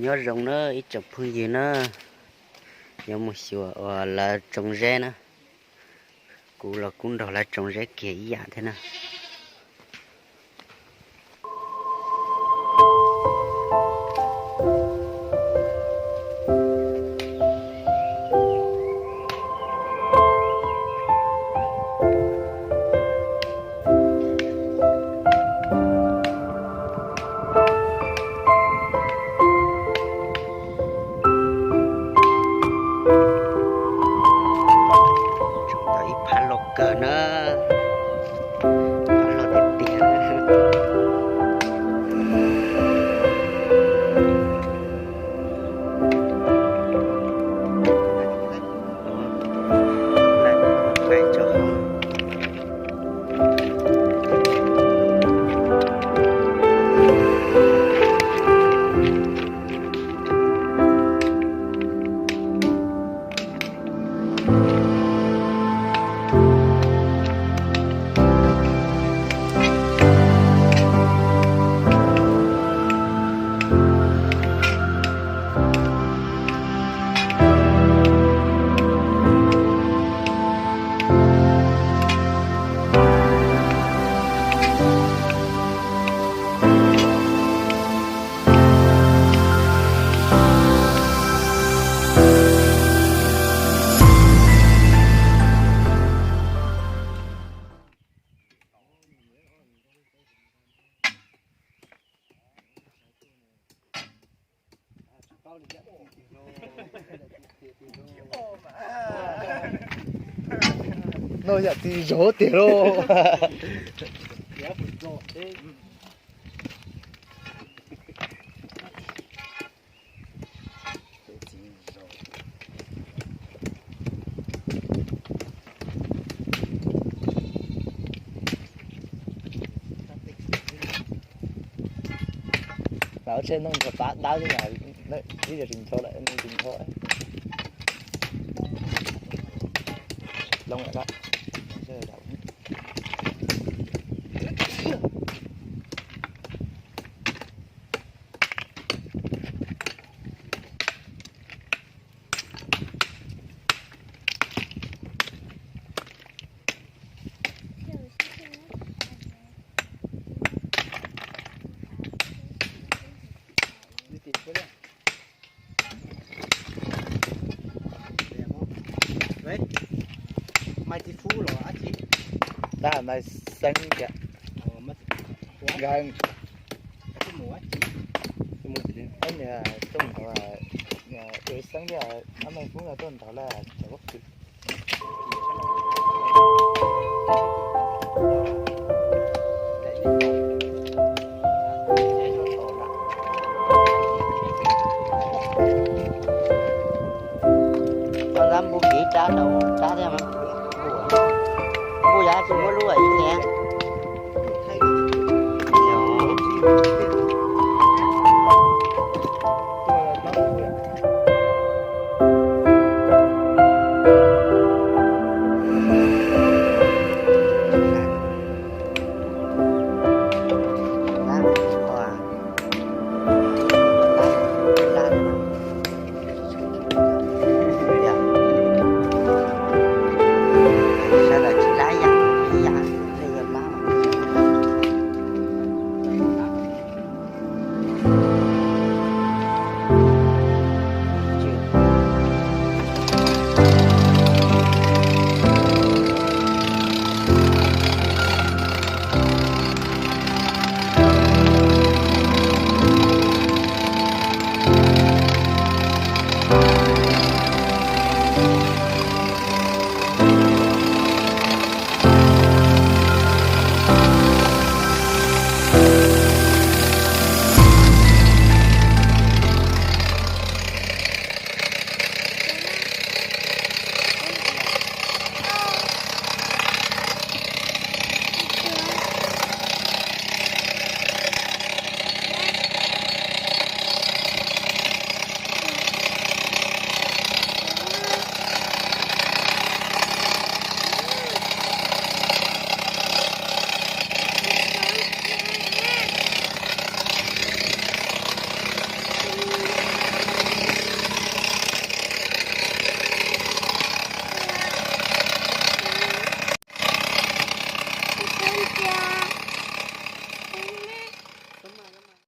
Nyob zoo na ib tsoom phooj ywg na, yuav mus xyuas uas lawv tsoo zeb na. Kuv los kuj nrog lawv tsoo zeb kiag ib yam thiab na. Tau ib phab loj kawg na, phab loj tiag tiag. No yam txiv zov tiag lauj. Lawv tsheb noog nrog pab dawb xwb mas ib yam tsis ncho lawm, tsis ncho loo lawm. Maiv txiv fub los dab tsi? Tab mas xeeb tias nkawd, tuaj nrog, xeeb thiab maiv fub no tuaj nrog lawm cov pob kws. Koj tab npug kiv rab rau rab thiab mas, npug yav tsis muaj lub ib niag.